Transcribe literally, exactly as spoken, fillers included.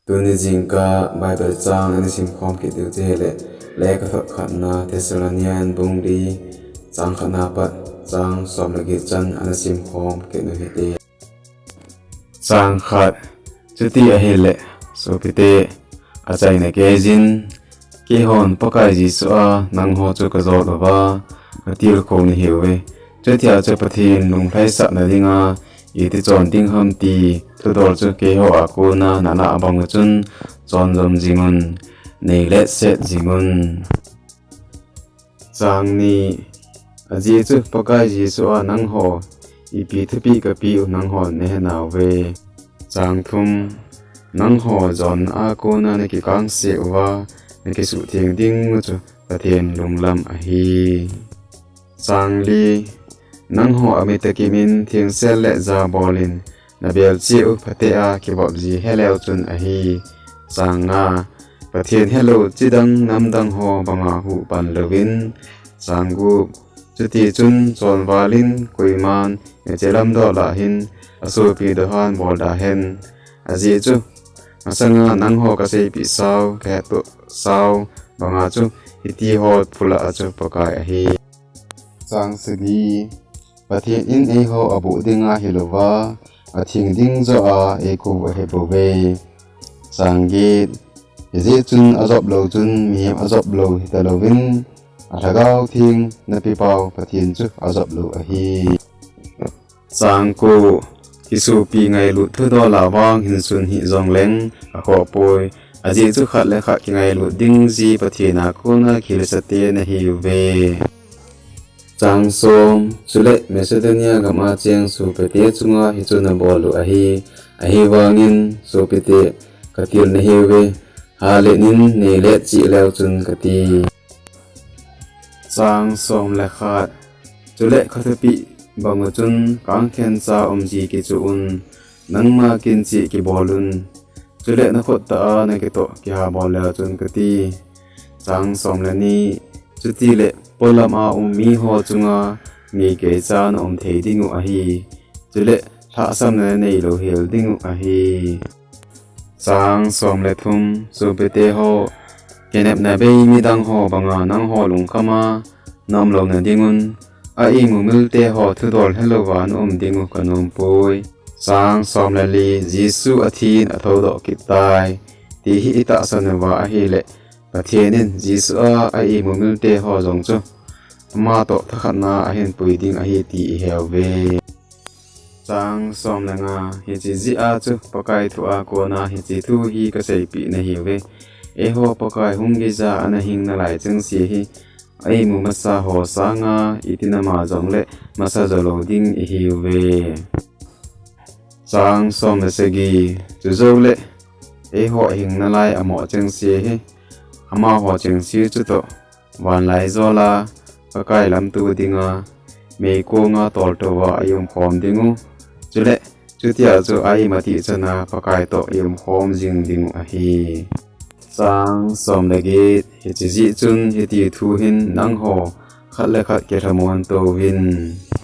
Tuni jingkah Bible chang ana simkhom kit diu chu ahile, lekhathot khatna Thessalonian bung li, chang khatna pat chang som le get chan ana simkhom kit u hite. Chang khat. Chuti ahile, sopite, achaina keijin, keihon Pakai Jesu a nangho chu kajot uva, katilkhou nahiuve. Chutia chu Pathen lunglhaisahna dinga iti chon ding ham ti thudol chu keiho a kona nalah bang uchun chonjom jingun, neiletset jingun. Chang ni. Ajeh chu Pakai Jesu a nangho ipi thupeh kapeh u nanghon nahenauve. Chang thum. Nangho jonna a kona nakikangse uva, nakisuhtheng dingu chu Pathen lunglam ahi. Chang li. Nangho amitakimin thengsel le jabolin, nabelcheh u phatea kivopji heleu chun ahi. Chang nga. Pathen helou chidang namdang ho banga huhpan louvin. Chang gup. Chutichun chonvalin koiman hiche lamdol a hin asopi dohan bolda hen. Ajeh chu masanga nangho kaseipeh sao, kahettoh sao banga chu hitiho phulah a chu Pakai ahi. Chang sagi. Pathen in eiho aboh dinga hilouva, atheng ding joh a eikou ahebouve. Chang get. Hijeh chun ajop lou chun mihem ajop lou hitalouvin, aLhagao Theng napipau Pathen chu ajop lou ahi. Chang ko. Kisopi ngailut thudol a vang hinsun hih jongleng akhohpoi. Ajeh chu khat le khat kingailut ding ji Pathen a kona kilesate nahiuve. Chang som. Chule Macedonia gam a cheng sopite chunga hichu nabol u ahi. Ahivangin sopite, katil nahiuve. Halenin neiletcheh leu chun kati. Chang som le khat. Chule kathupeh bang uchun kangkhencha umji kichuh un, nangma kincheh kibol un. Chule nakhut tah a nakitoh kihabol leu chun kati. Chang som le ni. Chutile polam a um miho chunga ngeikeicha naum thei dingu ahi. Chule lhahsamna nanei louhel dingu ahi. Chang som le thum. Sopite ho, kinepna bei midang ho banga nangho lungkhama naum louna dingun, a-imumilte ho thudol helouva naum dingu kanompoi. Chang som le li. Jesu athin athoudoh kit tai, ti hi itahsan uva ahile, Pathen in Jesu a a-imumilte ho jong chu amatoh thakhatna ahinpui ding ahi ti iheuve. Chang som le nga. Hiche jeh a chu Pakai thu a kona hiche thu hi kaseipeh nahiuve. Eiho Pakai hung geija ana hing nalai chengse hi, a-imu masa ho sanga itin ama jongle masa jolou ding ihiuve. Chang som le sagi. Chujoule eiho ahing nalai amoh chengse hi, amaho chengse chutoh vanlaijol a Pakai lamto dinga meikonga toltouva iumkhom dingu. Chule chutia chu a-im atih chana Pakai toh iumkhom jing dingu ahi. Chang som le get. Hiche jeh chun hiti thu hin nangho khat le khat kilhamon touvin.